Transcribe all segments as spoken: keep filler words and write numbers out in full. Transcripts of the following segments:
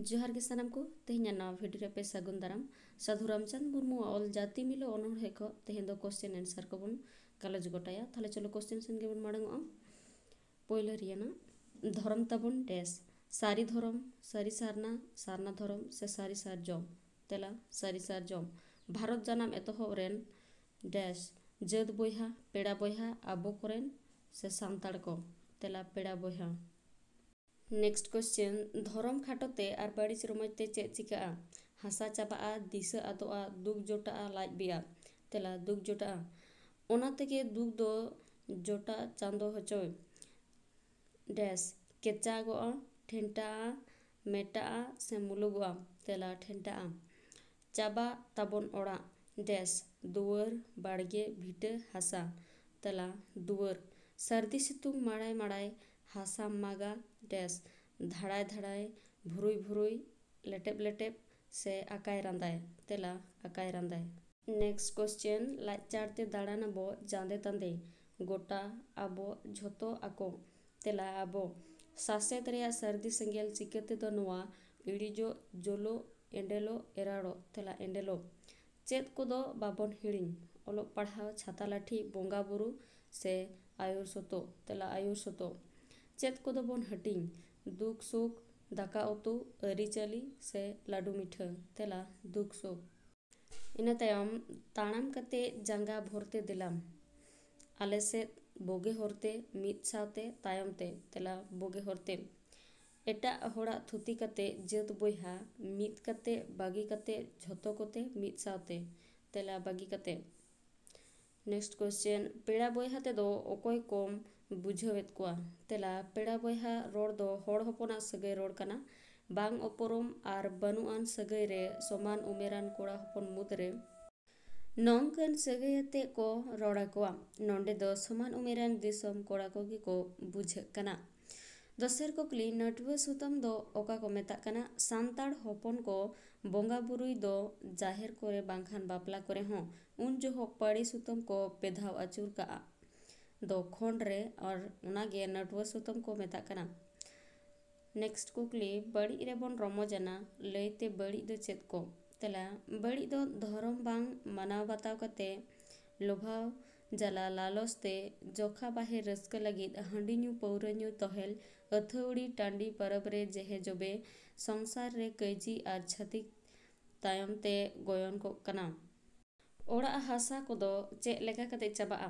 ᱡᱚᱦᱟᱨ ᱜᱮ ᱥᱟᱱᱟᱢ ᱠᱚ, ᱛᱮᱦᱮᱧᱟᱜ ᱱᱟᱣᱟ ᱵᱷᱤᱰᱤᱭᱳ ᱨᱮ ᱯᱮ ᱥᱟᱹᱜᱩᱱ ᱫᱟᱨᱟᱢ᱾ ᱥᱟᱹᱫᱷᱩ ᱨᱟᱢᱪᱟᱸᱫᱽ ᱢᱩᱨᱢᱩᱣᱟᱜ ᱚᱞ ᱡᱟᱹᱛᱤ ᱢᱤᱞᱟᱹᱣ ᱚᱱᱚᱬᱦᱮ ᱠᱷᱚᱱ ᱛᱮᱦᱮᱧ ᱫᱚ ᱠᱚᱥᱪᱮᱱ ᱮᱱᱥᱟᱨ ᱠᱚᱵᱚᱱ ᱜᱟᱞᱚᱪ ᱜᱚᱴᱟᱭᱟ᱾ ᱛᱟᱦᱞᱮ ᱪᱚᱞᱚ ᱠᱚᱥᱪᱮᱱ ᱥᱮᱱ ᱜᱮᱵᱚᱱ ᱢᱟᱲᱟᱝ ᱚᱜᱼᱟ᱾ ᱯᱳᱭᱞᱳ ᱨᱮᱭᱟᱜ ᱫᱷᱚᱨᱚᱢ ᱛᱟᱵᱚᱱ ᱰᱮᱥ, ᱥᱟᱹᱨᱤ ᱫᱷᱚᱨᱚᱢ, ᱥᱟᱹᱨᱤ ᱥᱟᱨᱱᱟ, ᱥᱟᱨᱱᱟ ᱫᱷᱚᱨᱚᱢ ᱥᱮ ᱥᱟᱹᱨᱤ ᱥᱟᱨᱡᱚᱢ? ᱛᱮᱞᱟ, ᱥᱟᱹᱨᱤ ᱥᱟᱨᱡᱚᱢ᱾ ᱵᱷᱟᱨᱚᱛ ᱡᱟᱱᱟᱢ ᱮᱛᱚᱦᱚᱵ ᱨᱮᱱ ᱰᱮᱥ, ᱡᱟᱹᱛ ᱵᱚᱭᱦᱟ, ᱯᱮᱲᱟ ᱵᱚᱭᱦᱟ, ᱟᱵᱚ ᱠᱚᱨᱮᱱ ᱥᱮ ᱥᱟᱱᱛᱟᱲ ᱠᱚ? ᱛᱮᱞᱟ, ᱯᱮᱲᱟ ᱵᱚᱭᱦᱟ᱾ ᱱᱮᱠᱥᱴ ᱠᱚᱥᱪᱮᱱ, ᱫᱷᱚᱨᱚᱢ ᱠᱷᱟᱴᱚ ᱛᱮ ᱟᱨ ᱵᱟᱹᱲᱤᱡ ᱨᱚᱢᱚᱡᱽ ᱛᱮ ᱪᱮᱫ ᱪᱤᱠᱟᱹᱜᱼᱟ? ᱦᱟᱥᱟ ᱪᱟᱵᱟᱜᱼᱟ, ᱫᱤᱥᱟᱹ ᱟᱫᱚᱜᱼᱟ, ᱫᱩᱠ ᱡᱚᱴᱟᱜᱼᱟ, ᱞᱟᱡ ᱵᱤᱭᱟ᱾ ᱛᱮᱞᱟ, ᱫᱩᱠ ᱡᱚᱴᱟᱜᱼᱟ᱾ ᱚᱱᱟ ᱛᱮᱜᱮ ᱫᱩᱠ ᱫᱚ ᱡᱚᱴᱟ ᱪᱟᱸᱫᱚ ᱦᱚᱪᱚᱭ᱾ ᱰᱮᱥ, ᱠᱮᱪᱟᱜᱚᱜᱼᱟ, ᱴᱷᱮᱱᱴᱟᱜᱼᱟ, ᱢᱮᱴᱟᱜᱼᱟ ᱥᱮ ᱢᱩᱞᱩᱜᱚᱜᱼᱟ? ᱛᱮᱞᱟ, ᱴᱷᱮᱱᱴᱟᱜᱼᱟ᱾ ᱪᱟᱵᱟ ᱛᱟᱵᱚᱱ ᱚᱲᱟᱜ᱾ ᱰᱮᱥ, ᱫᱩᱣᱟᱹᱨ, ᱵᱟᱲᱜᱮ, ᱵᱷᱤᱴᱟᱹ, ᱦᱟᱥᱟ᱾ ᱛᱮᱞᱟ, ᱫᱩᱣᱟᱹᱨ᱾ ᱥᱟᱹᱨᱫᱤ ᱥᱤᱛᱩᱝ ᱢᱟᱲᱟᱭ ᱢᱟᱲᱟᱭ ᱦᱟᱥᱟᱢ ᱢᱟᱜᱟ᱾ ᱰᱮᱥ, ᱫᱷᱟᱲᱟᱭ ᱫᱷᱟᱲᱟᱭ, ᱵᱷᱩᱨᱩᱭ ᱵᱷᱩᱨᱩᱭ, ᱞᱮᱴᱮᱵ ᱞᱮᱴᱮᱵ ᱥᱮ ᱟᱠᱟᱭ ᱨᱟᱸᱫᱟᱭ? ᱛᱮᱞᱟ, ᱟᱠᱟᱭ ᱨᱟᱸᱫᱟᱭ᱾ ᱱᱮᱠᱥᱴ ᱠᱚᱥᱪᱮᱱ, ᱞᱟᱡ ᱪᱟᱲ ᱛᱮ ᱫᱟᱬᱟᱱ ᱟᱵᱚ ᱡᱟᱸᱫᱮ ᱛᱟᱸᱫᱮ, ᱜᱚᱴᱟ ᱟᱵᱚ ᱡᱷᱚᱛᱚ ᱟᱠᱚ᱾ ᱛᱮᱞᱟ, ᱟᱵᱚ᱾ ᱥᱟᱥᱮᱛ ᱨᱮᱭᱟᱜ ᱥᱟᱹᱨᱫᱤ ᱥᱮᱸᱜᱮᱞ ᱪᱤᱠᱟᱹ ᱛᱮᱫᱚ ᱱᱚᱣᱟ ᱤᱲᱤᱡᱚᱜ, ᱡᱳᱞᱳᱜ, ᱮᱸᱰᱮᱞᱚᱜ, ᱮᱨᱟᱲᱚᱜ? ᱛᱮᱞᱟ, ᱮᱸᱰᱮᱞᱚᱜ᱾ ᱪᱮᱫ ᱠᱚᱫᱚ ᱵᱟᱵᱚᱱ ᱦᱤᱲᱤᱧ? ᱚᱞᱚᱜ ᱯᱟᱲᱦᱟᱣ, ᱪᱷᱟᱛᱟ ᱞᱟᱹᱴᱷᱤ, ᱵᱚᱸᱜᱟ ᱵᱩᱨᱩ ᱥᱮ ᱟᱹᱭᱩᱨ ᱥᱚᱛᱚᱜ? ᱛᱮᱞᱟ, ᱟᱹᱭᱩᱨ ᱥᱚᱛᱚᱜ᱾ ᱪᱮᱫ ᱠᱚᱫᱚ ᱵᱚᱱ ᱦᱟᱹᱴᱤᱧ? ᱫᱩᱠ ᱥᱩᱠ, ᱫᱟᱠᱟ ᱩᱛᱩ, ᱟᱹᱨᱤᱪᱟᱹᱞᱤ ᱥᱮ ᱞᱟᱹᱰᱩ ᱢᱤᱴᱷᱟᱹ? ᱛᱮᱞᱟ, ᱫᱩᱠ ᱥᱩᱠ᱾ ᱤᱱᱟᱹ ᱛᱟᱭᱚᱢ, ᱛᱟᱲᱟᱢ ᱠᱟᱛᱮ ᱡᱟᱸᱜᱟ ᱵᱷᱚᱨᱛᱮ ᱫᱮᱞᱟᱢ᱾ ᱟᱞᱮ ᱥᱮᱫ ᱵᱳᱜᱮ ᱦᱚᱨᱛᱮ ᱢᱤᱫ ᱥᱟᱶᱛᱮ ᱛᱟᱭᱚᱢ ᱛᱮ᱾ ᱛᱮᱞᱟ, ᱵᱳᱜᱮ ᱦᱚᱨᱛᱮ᱾ ᱮᱴᱟᱜ ᱦᱚᱲᱟᱜ ᱛᱷᱩᱛᱤ ᱠᱟᱛᱮ ᱡᱟᱹᱛ ᱵᱚᱭᱦᱟ ᱢᱤᱫ ᱠᱟᱛᱮ ᱵᱟᱹᱜᱤ ᱠᱟᱛᱮ ᱡᱷᱚᱛᱚ ᱠᱚᱛᱮ ᱢᱤᱫ ᱥᱟᱶᱛᱮ᱾ ᱛᱮᱞᱟ, ᱵᱟᱹᱜᱤ ᱠᱟᱛᱮ᱾ ᱱᱮᱠᱥᱴ ᱠᱚᱥᱪᱮᱱ, ᱯᱮᱲᱟ ᱵᱚᱭᱦᱟ ᱛᱮᱫᱚ ᱚᱠᱚᱭ ᱠᱚᱢ ᱵᱩᱡᱷᱟᱹᱣᱮᱫ ᱠᱚᱣᱟ? ᱛᱮᱞᱟ, ᱯᱮᱲᱟ ᱵᱚᱭᱦᱟ ᱨᱚᱲ ᱫᱚ ᱦᱚᱲ ᱦᱚᱯᱚᱱᱟᱜ ᱥᱟᱹᱜᱟᱹᱭ ᱨᱚᱲ ᱠᱟᱱᱟ᱾ ᱵᱟᱝ ᱩᱯᱨᱩᱢ ᱟᱨ ᱵᱟᱹᱱᱩᱜ ᱟᱱ ᱥᱟᱹᱜᱟᱹᱭ ᱨᱮ ᱥᱚᱢᱟᱱ ᱩᱢᱮᱨᱟᱱ ᱠᱚᱲᱟ ᱦᱚᱯᱚᱱ ᱢᱩᱫᱽᱨᱮ ᱱᱚᱝᱠᱟᱱ ᱥᱟᱹᱜᱟᱹᱭ ᱟᱛᱮ ᱠᱚ ᱨᱚᱲ ᱟᱠᱚᱣᱟ᱾ ᱱᱚᱸᱰᱮ ᱫᱚ ᱥᱚᱢᱟᱱ ᱩᱢᱮᱨᱟᱱ ᱫᱤᱥᱚᱢ ᱠᱚᱲᱟ ᱠᱚᱜᱮ ᱠᱚ ᱵᱩᱡᱷᱟᱹᱜ ᱠᱟᱱᱟ᱾ ᱫᱚᱥᱟᱨ ᱠᱩᱠᱞᱤ, ᱱᱟᱹᱴᱩᱣᱟᱹ ᱥᱩᱛᱟᱹᱢ ᱫᱚ ᱚᱠᱟ ᱠᱚ ᱢᱮᱛᱟᱜ ᱠᱟᱱᱟ? ᱥᱟᱱᱛᱟᱲ ᱦᱚᱯᱚᱱ ᱠᱚ ᱵᱚᱸᱜᱟ ᱵᱩᱨᱩᱭ ᱫᱚ ᱡᱟᱦᱮᱨ ᱠᱚᱨᱮ ᱵᱟᱝᱠᱷᱟᱱ ᱵᱟᱯᱞᱟ ᱠᱚᱨᱮ ᱦᱚᱸ᱾ ᱩᱱ ᱡᱚᱦᱚᱜ ᱯᱟᱹᱲᱤ ᱥᱩᱛᱟᱹᱢ ᱠᱚ ᱯᱮ ᱫᱷᱟᱣ ᱟᱹᱪᱩᱨ ᱠᱟᱜᱼᱟ ᱫᱚ ᱠᱷᱚᱸᱰ ᱨᱮ, ᱟᱨ ᱚᱱᱟᱜᱮ ᱱᱟᱹᱴᱩᱣᱟᱹ ᱥᱩᱛᱟᱹᱢ ᱠᱚ ᱢᱮᱛᱟᱜ ᱠᱟᱱᱟ᱾ ᱱᱮᱠᱥᱴ ᱠᱩᱠᱞᱤ, ᱵᱟᱹᱲᱤᱡ ᱨᱮᱵᱚᱱ ᱨᱚᱢᱚᱡᱽ ᱟᱱᱟ, ᱞᱟᱹᱭᱛᱮ ᱵᱟᱹᱲᱤᱡ ᱫᱚ ᱪᱮᱫ ᱠᱚ? ᱛᱮᱞᱟ, ᱵᱟᱹᱲᱤᱡ ᱫᱚ ᱫᱷᱚᱨᱚᱢ ᱵᱟᱝ ᱢᱟᱱᱟᱣ ᱵᱟᱛᱟᱣ ᱠᱟᱛᱮ ᱞᱚᱵᱷᱟᱣ ᱡᱟᱞᱟ ᱞᱟᱞᱚᱪ ᱛᱮ ᱡᱚᱠᱷᱟ ᱵᱟᱦᱮᱨ ᱨᱟᱹᱥᱠᱟᱹ ᱞᱟᱹᱜᱤᱫ ᱦᱟᱺᱰᱤ ᱧᱩ, ᱯᱟᱹᱣᱨᱟᱹ ᱧᱩ, ᱛᱚᱦᱮᱞ, ᱟᱹᱛᱷᱟᱹᱣᱲᱤ, ᱴᱟᱺᱰᱤ ᱯᱚᱨᱚᱵᱽ ᱨᱮ ᱡᱮᱦᱮ ᱡᱚᱵᱮ, ᱥᱚᱝᱥᱟᱨ ᱨᱮ ᱠᱟᱹᱭᱡᱤ ᱟᱨ ᱪᱷᱟᱹᱛᱤᱠ ᱛᱟᱭᱚᱢ ᱛᱮ ᱜᱚᱭᱚᱱ ᱠᱚᱜ ᱠᱟᱱᱟ᱾ ᱚᱲᱟᱜ ᱦᱟᱥᱟ ᱠᱚᱫᱚ ᱪᱮᱫ ᱞᱮᱠᱟ ᱠᱟᱛᱮ ᱪᱟᱵᱟᱜᱼᱟ?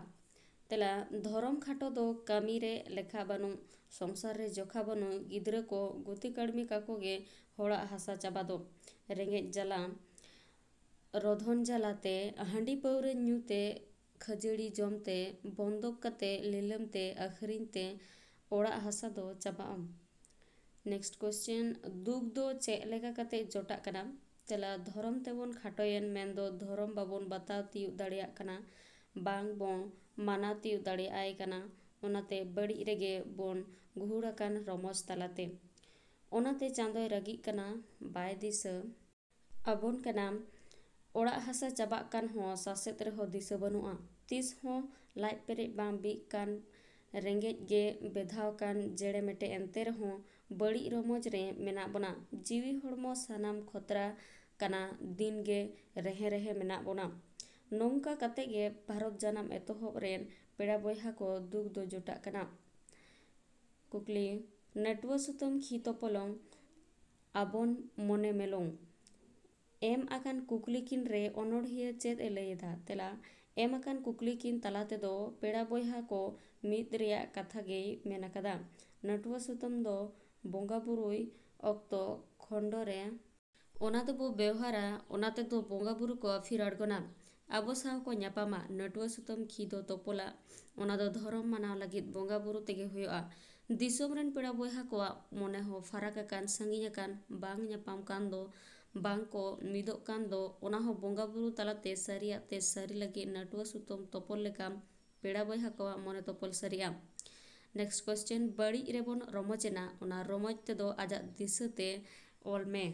ᱛᱮᱞᱟ, ᱫᱷᱚᱨᱚᱢ ᱠᱷᱟᱴᱚ ᱫᱚ ᱠᱟᱹᱢᱤ ᱨᱮ ᱞᱮᱠᱷᱟ ᱵᱟᱹᱱᱩᱜ, ᱥᱚᱝᱥᱟᱨ ᱨᱮ ᱡᱚᱠᱷᱟ ᱵᱟᱹᱱᱩᱜ, ᱜᱤᱫᱽᱨᱟᱹ ᱠᱚ ᱜᱩᱛᱤ ᱠᱟᱹᱲᱢᱤ ᱠᱟᱠᱚ ᱜᱮ ᱦᱚᱲᱟᱜ ᱦᱟᱥᱟ ᱪᱟᱵᱟ ᱫᱚ᱾ ᱨᱮᱸᱜᱮᱡ ᱡᱟᱞᱟ, ᱨᱚᱫᱷᱚᱱ ᱡᱟᱞᱟᱛᱮ, ᱦᱟᱺᱰᱤ ᱯᱟᱹᱣᱨᱟᱹ ᱧᱩ ᱛᱮ, ᱠᱷᱟᱹᱡᱟᱹᱲᱤ ᱡᱚᱢ ᱛᱮ, ᱵᱚᱱᱫᱚᱠ ᱠᱟᱛᱮ, ᱞᱤᱞᱟᱹᱢ ᱛᱮ, ᱟᱹᱠᱷᱨᱤᱧ ᱛᱮ ᱚᱲᱟᱜ ᱦᱟᱥᱟ ᱫᱚ ᱪᱟᱵᱟᱜᱼᱟ᱾ ᱱᱮᱠᱥᱴ ᱠᱚᱥᱪᱮᱱ, ᱫᱩᱠ ᱫᱚ ᱪᱮᱫ ᱞᱮᱠᱟ ᱠᱟᱛᱮ ᱡᱚᱴᱟᱜ ᱠᱟᱱᱟ? ᱛᱮᱞᱟ, ᱫᱷᱚᱨᱚᱢ ᱛᱮᱵᱚᱱ ᱠᱷᱟᱴᱚᱭᱮᱱ ᱢᱮᱱᱫᱚ ᱫᱷᱚᱨᱚᱢ ᱵᱟᱵᱚᱱ ᱵᱟᱛᱟᱣ ᱛᱤᱭᱳᱜ ᱫᱟᱲᱮᱭᱟᱜ ᱠᱟᱱᱟ, ᱵᱟᱝ ᱵᱚᱱ ᱢᱟᱱᱟᱣ ᱛᱤᱭᱳᱜ ᱫᱟᱲᱮᱭᱟᱜ ᱟᱭ ᱠᱟᱱᱟ, ᱚᱱᱟᱛᱮ ᱵᱟᱹᱲᱤᱡ ᱨᱮᱜᱮ ᱵᱚᱱ ᱜᱩᱦᱩᱲ ᱟᱠᱟᱱ ᱨᱚᱢᱚᱡᱽ ᱛᱟᱞᱟᱛᱮ᱾ ᱚᱱᱟᱛᱮ ᱪᱟᱸᱫᱚᱭ ᱨᱟᱹᱜᱤᱜ ᱠᱟᱱᱟ, ᱵᱟᱭ ᱫᱤᱥᱟᱹ ᱟᱵᱚᱱ ᱠᱟᱱᱟ᱾ ᱚᱲᱟᱜ ᱦᱟᱥᱟ ᱪᱟᱵᱟᱜ ᱠᱟᱱ ᱦᱚᱸ ᱥᱟᱥᱮᱛ ᱨᱮᱦᱚᱸ ᱫᱤᱥᱟᱹ ᱵᱟᱹᱱᱩᱜᱼᱟ᱾ ᱛᱤᱥ ᱦᱚᱸ ᱞᱟᱡ ᱯᱮᱨᱮᱡ ᱵᱟᱝ ᱵᱤᱜ ᱠᱟᱱ, ᱨᱮᱸᱜᱮᱡ ᱜᱮ ᱵᱮᱫᱷᱟᱣ ᱠᱟᱱ ᱡᱮᱲᱮ ᱢᱮᱴᱮ, ᱮᱱᱛᱮ ᱨᱮᱦᱚᱸ ᱵᱟᱹᱲᱤᱡ ᱨᱚᱢᱚᱡᱽ ᱨᱮ ᱢᱮᱱᱟᱜ ᱵᱚᱱᱟ᱾ ᱡᱤᱣᱤ ᱦᱚᱲᱢᱚ ᱥᱟᱱᱟᱢ ᱠᱷᱚᱛᱨᱟ ᱠᱟᱱᱟ, ᱫᱤᱱ ᱜᱮ ᱨᱮᱦᱮ ᱨᱮᱦᱮ ᱢᱮᱱᱟᱜ ᱵᱚᱱᱟ᱾ ᱱᱚᱝᱠᱟ ᱠᱟᱛᱮ ᱜᱮ ᱵᱷᱟᱨᱚᱛ ᱡᱟᱱᱟᱢ ᱮᱛᱚᱦᱚᱵ ᱨᱮᱱ ᱯᱮᱲᱟ ᱵᱚᱭᱦᱟ ᱠᱚ ᱫᱩᱠ ᱫᱚ ᱡᱚᱴᱟᱜ ᱠᱟᱱᱟ᱾ ᱠᱩᱠᱞᱤ, ᱱᱟᱹᱴᱩᱣᱟᱹ ᱥᱩᱛᱟᱹᱢ ᱠᱷᱤ ᱛᱚᱯᱚᱞᱚᱝ ᱟᱵᱚᱱ ᱢᱚᱱᱮ ᱢᱮᱞᱚᱝ᱾ ᱮᱢ ᱟᱠᱟᱱ ᱠᱩᱠᱞᱤ ᱠᱤᱱ ᱨᱮ ᱚᱱᱚᱬᱦᱤᱭᱟᱹ ᱪᱮᱫ ᱮ ᱞᱟᱹᱭ ᱮᱫᱟ? ᱛᱮᱞᱟ, ᱮᱢ ᱟᱠᱟᱱ ᱠᱩᱠᱞᱤ ᱠᱤᱱ ᱛᱟᱞᱟ ᱛᱮᱫᱚ ᱯᱮᱲᱟ ᱵᱚᱭᱦᱟ ᱠᱚ ᱢᱤᱫ ᱨᱮᱭᱟᱜ ᱠᱟᱛᱷᱟ ᱜᱮᱭ ᱢᱮᱱ ᱟᱠᱟᱫᱟ᱾ ᱱᱟᱹᱴᱩᱣᱟᱹ ᱥᱩᱛᱟᱹᱢ ᱫᱚ ᱵᱚᱸᱜᱟ ᱵᱩᱨᱩᱭ ᱚᱠᱛᱚ ᱠᱷᱚᱸᱰᱚ ᱨᱮ ᱚᱱᱟ ᱫᱚᱵᱚ ᱵᱮᱣᱦᱟᱨᱟ, ᱚᱱᱟ ᱛᱮᱫᱚ ᱵᱚᱸᱜᱟ ᱵᱩᱨᱩ ᱠᱚ ᱯᱷᱤᱨ ᱟᱬᱜᱚᱱᱟ᱾ ᱟᱵᱚ ᱥᱟᱶ ᱠᱚ ᱧᱟᱯᱟᱢᱟ, ᱱᱟᱹᱴᱩᱣᱟᱹ ᱥᱩᱛᱟᱹᱢ ᱠᱷᱤ ᱫᱚ ᱛᱚᱯᱚᱞᱟ, ᱚᱱᱟ ᱫᱚ ᱫᱷᱚᱨᱚᱢ ᱢᱟᱱᱟᱣ ᱞᱟᱹᱜᱤᱫ ᱵᱚᱸᱜᱟ ᱵᱩᱨᱩ ᱛᱮᱜᱮ ᱦᱩᱭᱩᱜᱼᱟ᱾ ᱫᱤᱥᱚᱢ ᱨᱮᱱ ᱯᱮᱲᱟ ᱵᱚᱭᱦᱟ ᱠᱚᱣᱟᱜ ᱢᱚᱱᱮ ᱦᱚᱸ ᱯᱷᱟᱨᱟᱠ ᱟᱠᱟᱱ, ᱥᱟᱺᱜᱤᱧ ᱟᱠᱟᱱ, ᱵᱟᱝ ᱧᱟᱯᱟᱢ ᱠᱟᱱ ᱫᱚ, ᱵᱟᱝ ᱠᱚ ᱢᱤᱫᱚᱜ ᱠᱟᱱ ᱫᱚ, ᱚᱱᱟ ᱦᱚᱸ ᱵᱚᱸᱜᱟ ᱵᱩᱨᱩ ᱛᱟᱞᱟᱛᱮ ᱥᱟᱹᱨᱤᱭᱟᱜ ᱛᱮ ᱥᱟᱹᱨᱤ ᱞᱟᱹᱜᱤᱫ ᱱᱟᱹᱴᱩᱣᱟᱹ ᱥᱩᱛᱟᱹᱢ ᱛᱚᱯᱚᱞ ᱞᱮᱠᱟ ᱯᱮᱲᱟ ᱵᱚᱭᱦᱟ ᱠᱚᱣᱟᱜ ᱢᱚᱱᱮ ᱛᱚᱯᱚᱞ ᱥᱟᱹᱨᱤᱜᱼᱟ᱾ ᱱᱮᱠᱥᱴ ᱠᱚᱥᱪᱮᱱ, ᱵᱟᱹᱲᱤᱡ ᱨᱮᱵᱚᱱ ᱨᱚᱢᱚᱡᱽ ᱮᱱᱟ, ᱚᱱᱟ ᱨᱚᱢᱚᱡᱽ ᱛᱮᱫᱚ ᱟᱡᱟᱜ ᱫᱤᱥᱟᱹ ᱛᱮ ᱚᱞ ᱢᱮ᱾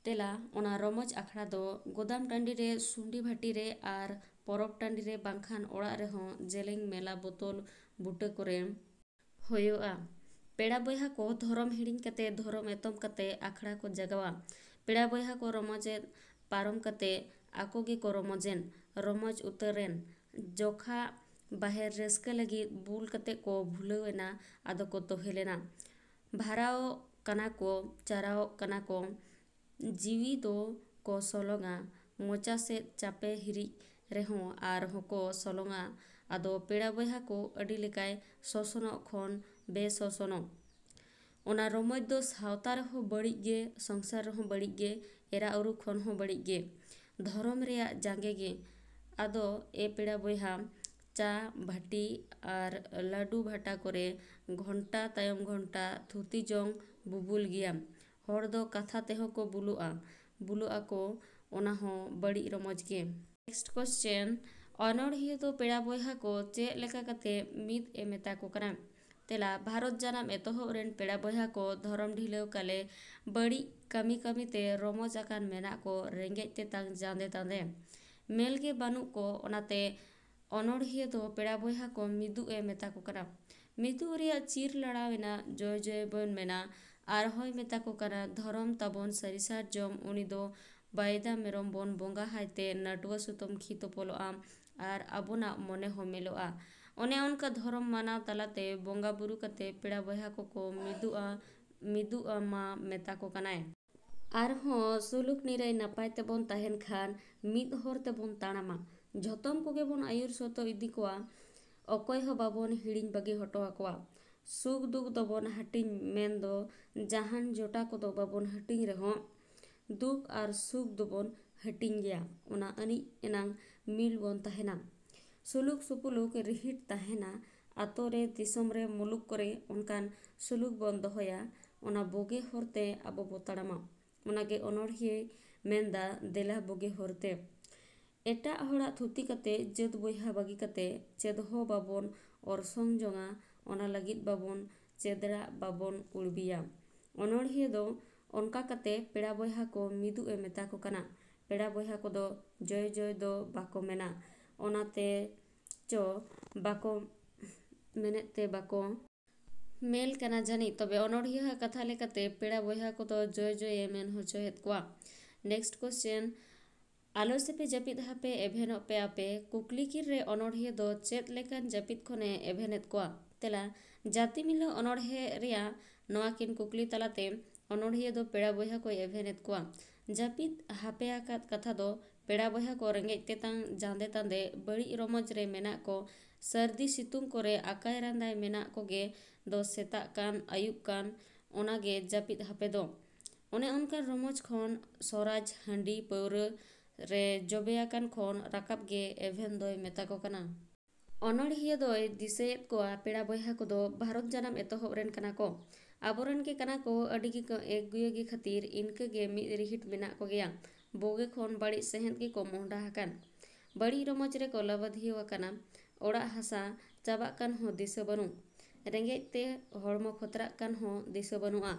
ᱛᱮᱞᱟ, ᱚᱱᱟ ᱨᱚᱢᱚᱡᱽ ᱟᱠᱷᱲᱟ ᱫᱚ ᱜᱚᱫᱟᱢ ᱴᱟᱺᱰᱤ ᱨᱮ, ᱥᱩᱸᱰᱤ ᱵᱷᱟᱹᱴᱤ ᱨᱮ ᱟᱨ ᱯᱚᱨᱚᱵᱽ ᱴᱟᱺᱰᱤ ᱨᱮ, ᱵᱟᱝᱠᱷᱟᱱ ᱚᱲᱟᱜ ᱨᱮᱦᱚᱸ ᱡᱮᱞᱮᱧ ᱢᱮᱞᱟ ᱵᱚᱛᱚᱞ ᱵᱩᱴᱟᱹ ᱠᱚᱨᱮ ᱦᱩᱭᱩᱜᱼᱟ᱾ ᱯᱮᱲᱟ ᱵᱚᱭᱦᱟ ᱠᱚ ᱫᱷᱚᱨᱚᱢ ᱦᱤᱲᱤᱧ ᱠᱟᱛᱮ, ᱫᱷᱚᱨᱚᱢ ᱮᱛᱚᱢ ᱠᱟᱛᱮ ᱟᱠᱷᱲᱟ ᱠᱚ ᱡᱟᱜᱟᱣᱟ᱾ ᱯᱮᱲᱟ ᱵᱚᱭᱦᱟ ᱠᱚ ᱨᱚᱢᱚᱡᱮᱫ ᱯᱟᱨᱚᱢ ᱠᱟᱛᱮ ᱟᱠᱚ ᱜᱮᱠᱚ ᱨᱚᱢᱚᱡᱮᱱ, ᱨᱚᱢᱚᱡᱽ ᱩᱛᱟᱹᱨᱮᱱ᱾ ᱡᱚᱠᱷᱟ ᱵᱟᱦᱮᱨ ᱨᱟᱹᱥᱠᱟᱹ ᱞᱟᱹᱜᱤᱫ ᱵᱩᱞ ᱠᱟᱛᱮ ᱠᱚ ᱵᱷᱩᱞᱟᱹᱣ ᱮᱱᱟ, ᱟᱫᱚ ᱠᱚ ᱛᱚᱦᱮ ᱞᱮᱱᱟ᱾ ᱵᱷᱟᱨᱟᱣᱚᱜ ᱠᱟᱱᱟ ᱠᱚ, ᱪᱟᱨᱟᱣᱚᱜ ᱠᱟᱱᱟ ᱠᱚ, ᱡᱤᱣᱤ ᱫᱚ ᱠᱚ ᱥᱚᱞᱚᱝᱟ, ᱢᱚᱪᱟ ᱥᱮᱫ ᱪᱟᱯᱮ ᱦᱤᱨᱤᱡ ᱨᱮᱦᱚᱸ ᱟᱨᱦᱚᱸ ᱠᱚ ᱥᱚᱞᱚᱝᱟ᱾ ᱟᱫᱚ ᱯᱮᱲᱟ ᱵᱚᱭᱦᱟ ᱠᱚ ᱟᱹᱰᱤ ᱞᱮᱠᱟᱭ ᱥᱚᱥᱚᱱᱚᱜ ᱠᱷᱚᱱ ᱵᱮᱥᱚᱥᱚᱱᱚᱜ᱾ ᱚᱱᱟ ᱨᱚᱢᱚᱡᱽ ᱫᱚ ᱥᱟᱶᱛᱟ ᱨᱮᱦᱚᱸ ᱵᱟᱹᱲᱤᱡ ᱜᱮ, ᱥᱚᱝᱥᱟᱨ ᱨᱮᱦᱚᱸ ᱵᱟᱹᱲᱤᱡ ᱜᱮ, ᱮᱨᱟ ᱩᱨᱩ ᱠᱷᱚᱱ ᱦᱚᱸ ᱵᱟᱹᱲᱤᱡ ᱜᱮ, ᱫᱷᱚᱨᱚᱢ ᱨᱮᱭᱟᱜ ᱡᱟᱸᱜᱮ ᱜᱮ᱾ ᱟᱫᱚ ᱮ ᱯᱮᱲᱟ ᱵᱚᱭᱦᱟ, ᱪᱟ ᱵᱷᱟᱹᱴᱤ ᱟᱨ ᱞᱟᱹᱰᱩ ᱵᱷᱟᱴᱟ ᱠᱚᱨᱮ ᱜᱷᱚᱱᱴᱟ ᱛᱟᱭᱚᱢ ᱜᱷᱚᱱᱴᱟ ᱛᱷᱩᱛᱤ ᱡᱚᱝ ᱵᱩᱵᱩᱞ ᱜᱮᱭᱟᱢ᱾ ᱦᱚᱲ ᱫᱚ ᱠᱟᱛᱷᱟ ᱛᱮᱦᱚᱸ ᱠᱚ ᱵᱩᱞᱩᱜᱼᱟ, ᱵᱩᱞᱩᱜ ᱟᱠᱚ, ᱚᱱᱟ ᱦᱚᱸ ᱵᱟᱹᱲᱤᱡ ᱨᱚᱢᱚᱡᱽ ᱜᱮ᱾ Next question, ᱚᱱᱚᱬᱦᱤᱭᱟᱹ ᱫᱚ ᱯᱮᱲᱟ ᱵᱚᱭᱦᱟ ᱠᱚ ᱪᱮᱫ ᱞᱮᱠᱟ ᱠᱟᱛᱮ ᱢᱤᱫ ᱮ ᱢᱮᱛᱟ ᱠᱚ ᱠᱟᱱᱟ? ᱛᱮᱞᱟ, ᱵᱷᱟᱨᱚᱛ ᱡᱟᱱᱟᱢ ᱮᱛᱚᱦᱚᱵ ᱨᱮᱱ ᱯᱮᱲᱟ ᱵᱚᱭᱦᱟ ᱠᱚ ᱫᱷᱚᱨᱚᱢ ᱰᱷᱤᱞᱟᱹᱣ ᱠᱟᱞᱮ ᱵᱟᱹᱲᱤᱡ ᱠᱟᱹᱢᱤ ᱠᱟᱹᱢᱤ ᱛᱮ ᱨᱚᱢᱚᱡᱽ ᱟᱠᱟᱱ ᱢᱮᱱᱟᱜ ᱠᱚ ᱨᱮᱸᱜᱮᱡ ᱛᱮᱛᱟᱝ ᱡᱟᱸᱫᱮ ᱛᱟᱸᱫᱮ᱾ ᱢᱮᱞ ᱜᱮ ᱵᱟᱹᱱᱩᱜ ᱠᱚ, ᱚᱱᱟᱛᱮ ᱚᱱᱚᱬᱦᱤᱭᱟᱹ ᱫᱚ ᱯᱮᱲᱟ ᱵᱚᱭᱦᱟ ᱠᱚ ᱢᱤᱫᱩᱜ ᱮ ᱢᱮᱛᱟ ᱠᱚ ᱠᱟᱱᱟ᱾ ᱢᱤᱫᱩᱜ ᱨᱮᱭᱟᱜ ᱪᱤᱨ ᱞᱟᱲᱟᱣ ᱮᱱᱟ, ᱡᱚᱭ ᱡᱚᱭ ᱵᱚᱱ ᱢᱮᱱᱟ᱾ ᱟᱨᱦᱚᱸᱭ ᱢᱮᱛᱟ ᱠᱚ ᱠᱟᱱᱟ, ᱫᱷᱚᱨᱚᱢ ᱛᱟᱵᱚᱱ ᱥᱟᱹᱨᱤ ᱥᱟᱨᱡᱚᱢ, ᱩᱱᱤ ᱫᱚ ᱵᱟᱭᱫᱟ ᱢᱮᱨᱚᱢ ᱵᱚᱱ ᱵᱚᱸᱜᱟ ᱦᱟᱭᱛᱮ ᱱᱟᱹᱴᱩᱣᱟᱹ ᱥᱩᱛᱟᱹᱢ ᱠᱷᱤ ᱛᱚᱯᱚᱞᱚᱜᱼᱟ ᱟᱨ ᱟᱵᱚᱱᱟᱜ ᱢᱚᱱᱮ ᱦᱚᱸ ᱢᱮᱞᱚᱜᱼᱟ᱾ ᱚᱱᱮ ᱚᱱᱠᱟ ᱫᱷᱚᱨᱚᱢ ᱢᱟᱱᱟᱣ ᱛᱟᱞᱟᱛᱮ ᱵᱚᱸᱜᱟ ᱵᱩᱨᱩ ᱠᱟᱛᱮ ᱯᱮᱲᱟ ᱵᱚᱭᱦᱟ ᱠᱚᱠᱚ ᱢᱤᱫᱩᱜᱼᱟ, ᱢᱤᱫᱩᱜᱼᱟ ᱢᱟ ᱢᱮᱛᱟ ᱠᱚ ᱠᱟᱱᱟᱭ᱾ ᱟᱨᱦᱚᱸ ᱥᱩᱞᱩᱠ ᱱᱤᱨᱟᱹᱭ ᱱᱟᱯᱟᱭ ᱛᱮᱵᱚᱱ ᱛᱟᱦᱮᱱ ᱠᱷᱟᱱ ᱢᱤᱫ ᱦᱚᱨ ᱛᱮᱵᱚᱱ ᱛᱟᱲᱟᱢᱟ᱾ ᱡᱷᱚᱛᱚᱢ ᱠᱚᱜᱮ ᱵᱚᱱ ᱟᱹᱭᱩᱨ ᱥᱚᱛᱚ ᱤᱫᱤ ᱠᱚᱣᱟ, ᱚᱠᱚᱭ ᱦᱚᱸ ᱵᱟᱵᱚᱱ ᱦᱤᱲᱤᱧ ᱵᱟᱹᱜᱤ ᱦᱚᱴᱚ ᱟᱠᱚᱣᱟ᱾ ᱥᱩᱠ ᱫᱩᱠ ᱫᱚᱵᱚᱱ ᱦᱟᱹᱴᱤᱧ, ᱢᱮᱱᱫᱚ ᱡᱟᱦᱟᱱ ᱡᱚᱴᱟ ᱠᱚᱫᱚ ᱵᱟᱵᱚᱱ ᱦᱟᱹᱴᱤᱧ ᱨᱮᱦᱚᱸ, ᱫᱩᱠ ᱟᱨ ᱥᱩᱠ ᱫᱚᱵᱚᱱ ᱦᱟᱹᱴᱤᱧ ᱜᱮᱭᱟ᱾ ᱚᱱᱟ ᱟᱹᱱᱤᱡ ᱮᱱᱟᱝ ᱢᱤᱞ ᱵᱚᱱ ᱛᱟᱦᱮᱱᱟ᱾ ᱥᱩᱞᱩᱠ ᱥᱩᱯᱩᱞᱩᱠ ᱨᱤᱦᱤᱴ ᱛᱟᱦᱮᱱᱟ᱾ ᱟᱛᱳ ᱨᱮ, ᱫᱤᱥᱚᱢ ᱨᱮ, ᱢᱩᱞᱩᱠ ᱠᱚᱨᱮ ᱚᱱᱠᱟᱱ ᱥᱩᱞᱩᱠ ᱵᱚᱱ ᱫᱚᱦᱚᱭᱟ, ᱚᱱᱟ ᱵᱩᱜᱤ ᱦᱚᱨᱛᱮ ᱟᱵᱚ ᱵᱚ ᱛᱟᱲᱟᱢᱟ᱾ ᱚᱱᱟᱜᱮ ᱚᱱᱚᱬᱦᱤᱭᱟᱹᱭ ᱢᱮᱱᱫᱟ, ᱫᱮᱞᱟ ᱵᱩᱜᱤ ᱦᱚᱨᱛᱮ᱾ ᱮᱴᱟᱜ ᱦᱚᱲᱟᱜ ᱛᱷᱩᱛᱤ ᱠᱟᱛᱮ, ᱡᱟᱹᱛ ᱵᱚᱭᱦᱟ ᱵᱟᱹᱜᱤ ᱠᱟᱛᱮ ᱪᱮᱫ ᱦᱚᱸ ᱵᱟᱵᱚᱱ ᱚᱨᱥᱚᱝ ᱡᱚᱝᱟ, ᱚᱱᱟ ᱞᱟᱹᱜᱤᱫ ᱵᱟᱵᱚᱱ ᱪᱮᱫᱨᱟᱜ, ᱵᱟᱵᱚᱱ ᱩᱲᱵᱤᱭᱟ᱾ ᱚᱱᱚᱬᱦᱤᱭᱟᱹ ᱫᱚ ᱚᱱᱠᱟ ᱠᱟᱛᱮ ᱯᱮᱲᱟ ᱵᱚᱭᱦᱟ ᱠᱚ ᱢᱤᱫᱩᱜ ᱮ ᱢᱮᱛᱟ ᱠᱚ ᱠᱟᱱᱟ᱾ ᱯᱮᱲᱟ ᱵᱚᱭᱦᱟ ᱠᱚᱫᱚ ᱡᱚᱭ ᱡᱚᱭ ᱫᱚ ᱵᱟᱠᱚ ᱢᱮᱱᱟ, ᱚᱱᱟᱛᱮ ᱪᱚ ᱵᱟᱠᱚ ᱢᱮᱱᱮᱫ ᱛᱮ ᱵᱟᱠᱚ ᱢᱮᱞ ᱠᱟᱱᱟ ᱡᱟᱹᱱᱤᱡ, ᱛᱚᱵᱮ ᱚᱱᱚᱬᱦᱤᱭᱟᱹ ᱟᱜ ᱠᱟᱛᱷᱟ ᱞᱮᱠᱟᱛᱮ ᱯᱮᱲᱟ ᱵᱚᱭᱦᱟ ᱠᱚᱫᱚ ᱡᱚᱭ ᱡᱚᱭᱮ ᱢᱮᱱ ᱦᱚᱪᱚᱭᱮᱫ ᱠᱚᱣᱟ᱾ Next question, ᱟᱞᱚᱭ ᱥᱮᱯᱮ ᱡᱟᱹᱯᱤᱫ ᱦᱟᱯᱮ ᱮᱵᱷᱮᱱᱚᱜ ᱯᱮ ᱟᱯᱮ, ᱠᱩᱠᱞᱤ ᱠᱤᱱ ᱨᱮ ᱚᱱᱚᱬᱦᱤᱭᱟᱹ ᱫᱚ ᱪᱮᱫ ᱞᱮᱠᱟᱱ ᱡᱟᱹᱯᱤᱫ ᱠᱷᱚᱱᱮ ᱮᱵᱷᱮᱱᱮᱫ ᱠᱚᱣᱟ? ᱛᱮᱞᱟ, ᱡᱟᱹᱛᱤ ᱢᱤᱞᱟᱹᱣ ᱚᱱᱚᱬᱦᱮ ᱨᱮᱭᱟᱜ ᱱᱚᱣᱟ ᱠᱤᱱ ᱠᱩᱠᱞᱤ ᱛᱟᱞᱟᱛᱮ ᱚᱱᱚᱬᱦᱤᱭᱟᱹ ᱫᱚ ᱯᱮᱲᱟ ᱵᱚᱭᱦᱟ ᱠᱚᱭ ᱮᱵᱷᱮᱱᱮᱫ ᱠᱚᱣᱟ᱾ ᱡᱟᱹᱯᱤᱫ ᱦᱟᱯᱮ ᱟᱠᱟᱫ ᱠᱟᱛᱷᱟ ᱫᱚ ᱯᱮᱲᱟ ᱵᱚᱭᱦᱟ ᱠᱚ ᱨᱮᱸᱜᱮᱡ ᱛᱮᱛᱟᱝ ᱡᱟᱸᱫᱮ ᱛᱟᱸᱫᱮ ᱵᱟᱹᱲᱤᱡ ᱨᱚᱢᱚᱡᱽ ᱨᱮ ᱢᱮᱱᱟᱜ ᱠᱚ, ᱥᱟᱹᱨᱫᱤ ᱥᱤᱛᱩᱝ ᱠᱚᱨᱮ ᱟᱠᱟᱭ ᱨᱟᱸᱫᱟᱭ ᱢᱮᱱᱟᱜ ᱠᱚᱜᱮ ᱫᱚ ᱥᱮᱛᱟᱜ ᱠᱟᱱ ᱟᱹᱭᱩᱵ ᱠᱟᱱ ᱚᱱᱟᱜᱮ ᱡᱟᱹᱯᱤᱫ ᱦᱟᱯᱮ ᱫᱚ᱾ ᱚᱱᱮ ᱚᱱᱠᱟᱱ ᱨᱚᱢᱚᱡᱽ ᱠᱷᱚᱱ ᱥᱚᱨᱟᱡᱽ ᱦᱟᱺᱰᱤ ᱯᱟᱹᱣᱨᱟᱹ ᱨᱮ ᱡᱚᱵᱮ ᱟᱠᱟᱱ ᱠᱷᱚᱱ ᱨᱟᱠᱟᱵ ᱜᱮ ᱮᱵᱷᱮᱱ ᱫᱚᱭ ᱢᱮᱛᱟ ᱠᱚ ᱠᱟᱱᱟ᱾ ᱚᱱᱚᱬᱦᱤᱭᱟᱹ ᱫᱚᱭ ᱫᱤᱥᱟᱹᱭᱮᱫ ᱠᱚᱣᱟ ᱯᱮᱲᱟ ᱵᱚᱭᱦᱟ ᱠᱚᱫᱚ ᱵᱷᱟᱨᱚᱛ ᱡᱟᱱᱟᱢ ᱮᱛᱚᱦᱚᱵ ᱨᱮᱱ ᱠᱟᱱᱟ ᱠᱚ, ᱟᱵᱚᱨᱮᱱ ᱜᱮ ᱠᱟᱱᱟ ᱠᱚ, ᱟᱹᱰᱤ ᱜᱮᱠᱚ ᱮᱠ ᱜᱩᱭᱟᱹ ᱜᱮ ᱠᱷᱟᱹᱛᱤᱨ ᱤᱱᱠᱟᱹ ᱜᱮ ᱢᱤᱫ ᱨᱤᱦᱤᱴ ᱢᱮᱱᱟᱜ ᱠᱚᱜᱮᱭᱟ᱾ ᱵᱳᱜᱮ ᱠᱷᱚᱱ ᱵᱟᱹᱲᱤᱡ ᱥᱮᱦᱮᱫ ᱜᱮᱠᱚ ᱢᱚᱦᱰᱟ ᱟᱠᱟᱱ, ᱵᱟᱹᱲᱤᱡ ᱨᱚᱢᱚᱡᱽ ᱨᱮᱠᱚ ᱞᱟᱵᱟᱫᱷᱤᱭᱟᱹ ᱟᱠᱟᱱᱟ᱾ ᱚᱲᱟᱜ ᱦᱟᱥᱟ ᱪᱟᱵᱟᱜ ᱠᱟᱱ ᱦᱚᱸ ᱫᱤᱥᱟᱹ ᱵᱟᱹᱱᱩᱜ, ᱨᱮᱸᱜᱮᱡ ᱛᱮ ᱦᱚᱲᱢᱚ ᱠᱷᱚᱛᱨᱟᱜ ᱠᱟᱱ ᱦᱚᱸ ᱫᱤᱥᱟᱹ ᱵᱟᱹᱱᱩᱜᱼᱟ᱾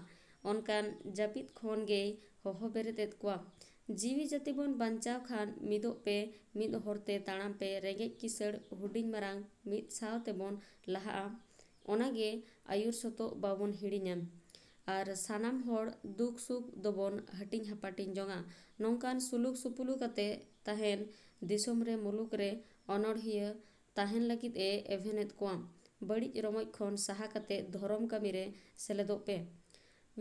ᱚᱱᱠᱟᱱ ᱡᱟᱹᱯᱤᱫ ᱠᱷᱚᱱ ᱜᱮᱭ ᱦᱚᱦᱚ ᱵᱮᱨᱮᱫ ᱮᱫ ᱠᱚᱣᱟ, ᱡᱤᱣᱤ ᱡᱟᱹᱛᱤ ᱵᱚᱱ ᱵᱟᱧᱪᱟᱣ ᱠᱷᱟᱱ ᱢᱤᱫᱚᱜ ᱯᱮ, ᱢᱤᱫ ᱦᱚᱨᱛᱮ ᱛᱟᱲᱟᱢ ᱯᱮ, ᱨᱮᱸᱜᱮᱡ ᱠᱤᱥᱟᱹᱲ ᱦᱩᱰᱤᱧ ᱢᱟᱨᱟᱝ ᱢᱤᱫ ᱥᱟᱶ ᱛᱮᱵᱚᱱ ᱞᱟᱦᱟᱜᱼᱟ᱾ ᱚᱱᱟᱜᱮ ᱟᱹᱭᱩᱨ ᱥᱚᱛᱚᱜ ᱵᱟᱵᱚᱱ ᱦᱤᱲᱤᱧᱟ᱾ ᱟᱨ ᱥᱟᱱᱟᱢ ᱦᱚᱲ ᱫᱩᱠ ᱥᱩᱠ ᱫᱚᱵᱚᱱ ᱦᱟᱹᱴᱤᱧ ᱦᱟᱯᱟᱴᱤᱧ ᱡᱚᱝᱟ᱾ ᱱᱚᱝᱠᱟᱱ ᱥᱩᱞᱩᱠ ᱥᱩᱯᱩᱞᱩ ᱠᱟᱛᱮ ᱛᱟᱦᱮᱱ ᱫᱤᱥᱚᱢ ᱨᱮ ᱢᱩᱞᱩᱠ ᱨᱮ ᱚᱱᱚᱬᱦᱤᱭᱟᱹ ᱛᱟᱦᱮᱱ ᱞᱟᱹᱜᱤᱫ ᱮ ᱮᱵᱷᱮᱱᱮᱫ ᱠᱚᱣᱟ᱾ ᱵᱟᱹᱲᱤᱡ ᱨᱚᱢᱚᱡᱽ ᱠᱷᱚᱱ ᱥᱟᱦᱟ ᱠᱟᱛᱮ ᱫᱷᱚᱨᱚᱢ ᱠᱟᱹᱢᱤ ᱨᱮ ᱥᱮᱞᱮᱫᱚᱜ ᱯᱮ᱾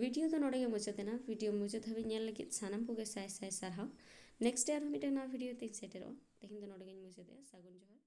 ᱵᱷᱤᱰᱤᱭᱳ ᱫᱚ ᱱᱚᱰᱮ ᱜᱮ ᱢᱩᱪᱟᱹᱫ ᱮᱱᱟ᱾ ᱵᱷᱤᱰᱤᱭᱳ ᱢᱩᱪᱟᱹᱫ ᱦᱟᱹᱵᱤᱡ ᱧᱮᱞ ᱞᱟᱹᱜᱤᱫ ᱥᱟᱱᱟᱢ ᱠᱚᱜᱮ ᱥᱟᱭ ᱥᱟᱭ ᱥᱟᱨᱦᱟᱣ᱾ ᱱᱮᱠᱥᱴ ᱰᱮ ᱟᱨᱦᱚᱸ ᱢᱤᱫᱴᱟᱝ ᱱᱟᱣᱟ ᱵᱷᱤᱰᱤᱭᱳ ᱛᱤᱧ ᱥᱮᱴᱮᱨᱚᱜᱼᱟ᱾ ᱛᱮᱦᱮᱧ ᱫᱚ ᱱᱚᱰᱮ ᱜᱤᱧ ᱢᱩᱪᱟᱹᱫᱮᱜᱼᱟ᱾ ᱥᱟᱹᱜᱩᱱ ᱡᱚᱦᱟᱨ᱾